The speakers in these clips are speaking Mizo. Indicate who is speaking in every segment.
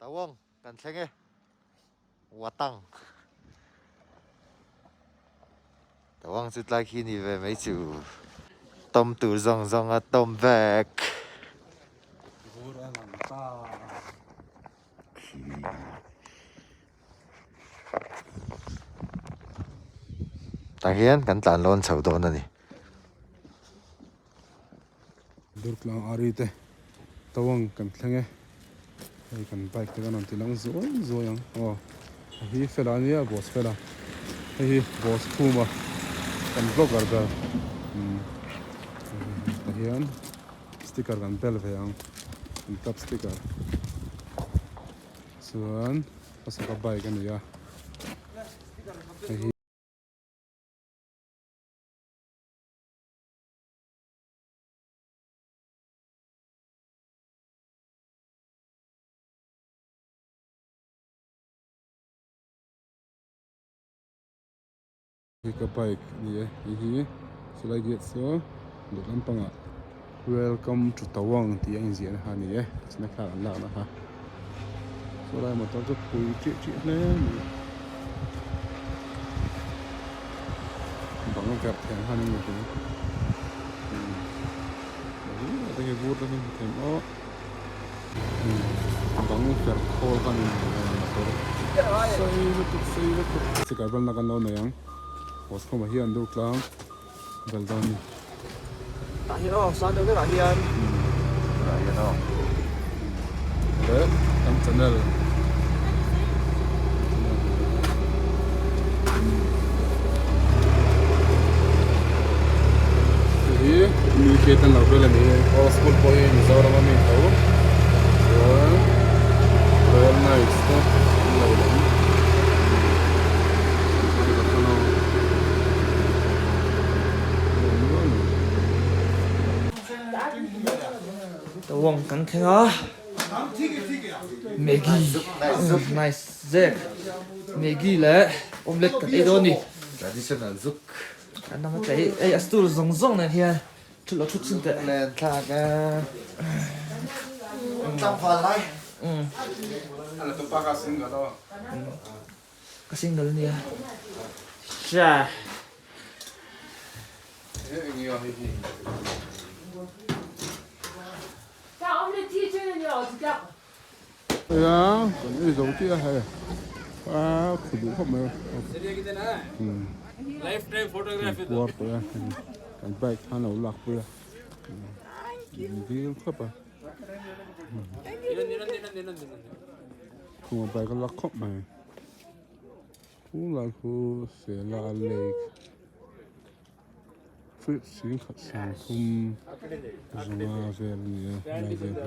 Speaker 1: Tawang kan thleng e. Watang. Tawang chu tlai khi ni ve mai chu. Tawm tur zawng zawng a tawm vek.
Speaker 2: Vur a lang ta.
Speaker 1: Tah hian kan tlan lawn chho dawn a ni.
Speaker 2: Durtlang ari te Tawang kan thleng e. Hei kan bike te kan rawn ti lang zuai zuai ang aw. Hei hi fela ania boss fela. Hei hi boss khuma kan vlogger ber. Umm tah hian sticker kan bel ve ang kan club sticker. Chuan hmasaka bike a ni a. Hei hi. Hi ka bike a ni e hei hi chulai gate saw dawt lampangah welcome to Tawang tih a inziah na kha a ni e china thlalak an lakna kha chulai motor chu pui ṭih ṭih hle a ni bang verh thei ang khan a ni hle umm te hi vur te hi hmu thei maw bang verh khawl kha a ni motor sei lutuk sei lutuk sticker velna kan lo nei ang post khawmah hian dur tlang vel dawn a ni.
Speaker 3: Tah hian aw sang deuh deuhah hian
Speaker 1: tah hian aw
Speaker 2: leh kan channel hi mi ke tan lo vel ani aw school pawh hi Mizoram a mi tho chuan Royal Knights te an lo lam.
Speaker 3: Tawang kan thleng a Maggie nice zek Maggie leh omelette kan ei dawn a ni
Speaker 1: Traditional zuk
Speaker 3: An dang a tlei ei a stool zawng zawng nen hian thut lo thut chin teh
Speaker 1: Len thlak a Tlangval lai
Speaker 3: Ka single ania. Sha.
Speaker 2: Aya kan ei zo chiah a hei a khu duh khawp mai a puar tawh a kan bike khan a lo lak pui a dil khawp a. Khuma bike a lak khawp mai khulai khu Sela lake feet singkhat sangthum zunga vel a ni a helai vel hi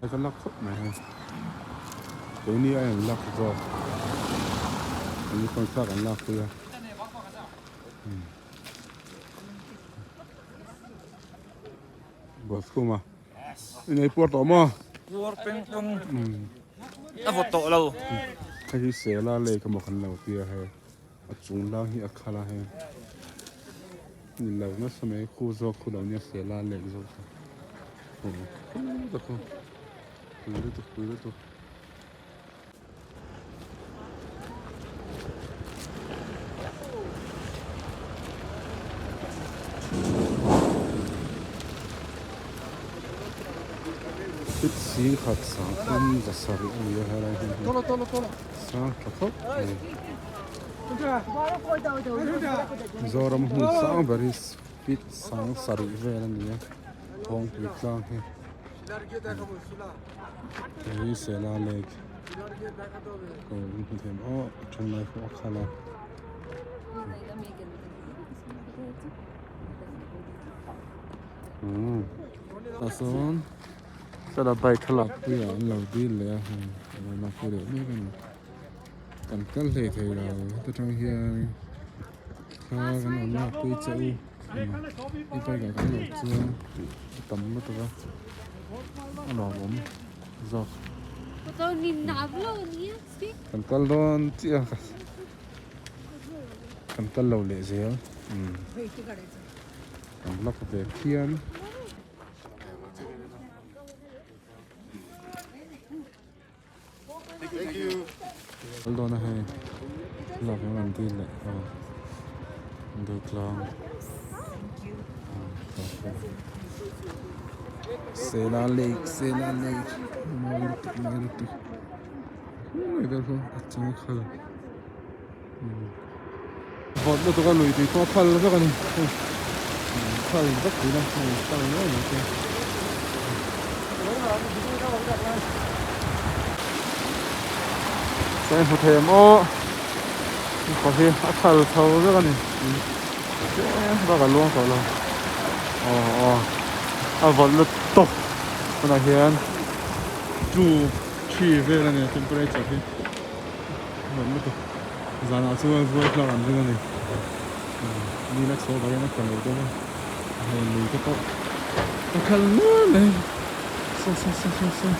Speaker 2: bike a lak khawp mai hei keini a in lak zawk an ni pawn thlak an lak pui a. Bus khum a i nei puar tawh maw?
Speaker 3: Puar peng peng a vawt tawh lo.
Speaker 2: Hei hi Sela lake emaw kan lo tia hei a chung lang hi a khal a hei ni lo nasa mai khu zawk khu lo nia Sela lake zawk kha aw khu tak khu pui lutuk pui lutuk. Fit sing khat sang thum za sarih a ni a helai hmun hi sang tha khawp mai Mizoram hmun sang ber hi fit sang sarih vel a ni a Thawngpui tlang hi. Hei hi Sela lake ko in hmu thei maw a then lai pawh a khal a umm tah sawn sela bike thlalak pui ah an lo dil leh a hei a lo lakpui leh mek a ni kan kal hlei thei lo heta tang hian thla kan rawn lakpui che u. I bike ah kan lo chuang tih a tam lutuk a a lawmawm zawk kan kal dawn chiah a kan kal lo leh zel umm. An luck ve phian. Kal dawn a hei lak hian an dil leh aw Durtlang Sela lake Sela lake mawi lutuk mawi lutuk heng vel khaw a chang khal vawt lutuk a lui tui pawh a khal vek a ni hei khal vek tih na hei khal nuai mai te chuan hmu thei ang aw kawr hi a khal chho vek a ni tlem bak a luang tawh lo aw aw a vawt lutuk tunah hian 2 3 vel a ni temperature hi. Nuam lutuk. Zanah chuan vuai tlak an ring a ni. Ni la chhuah vangin a tla lo dawn a. Hei lui te pawh a khal nual mai. Saw saw saw saw saw.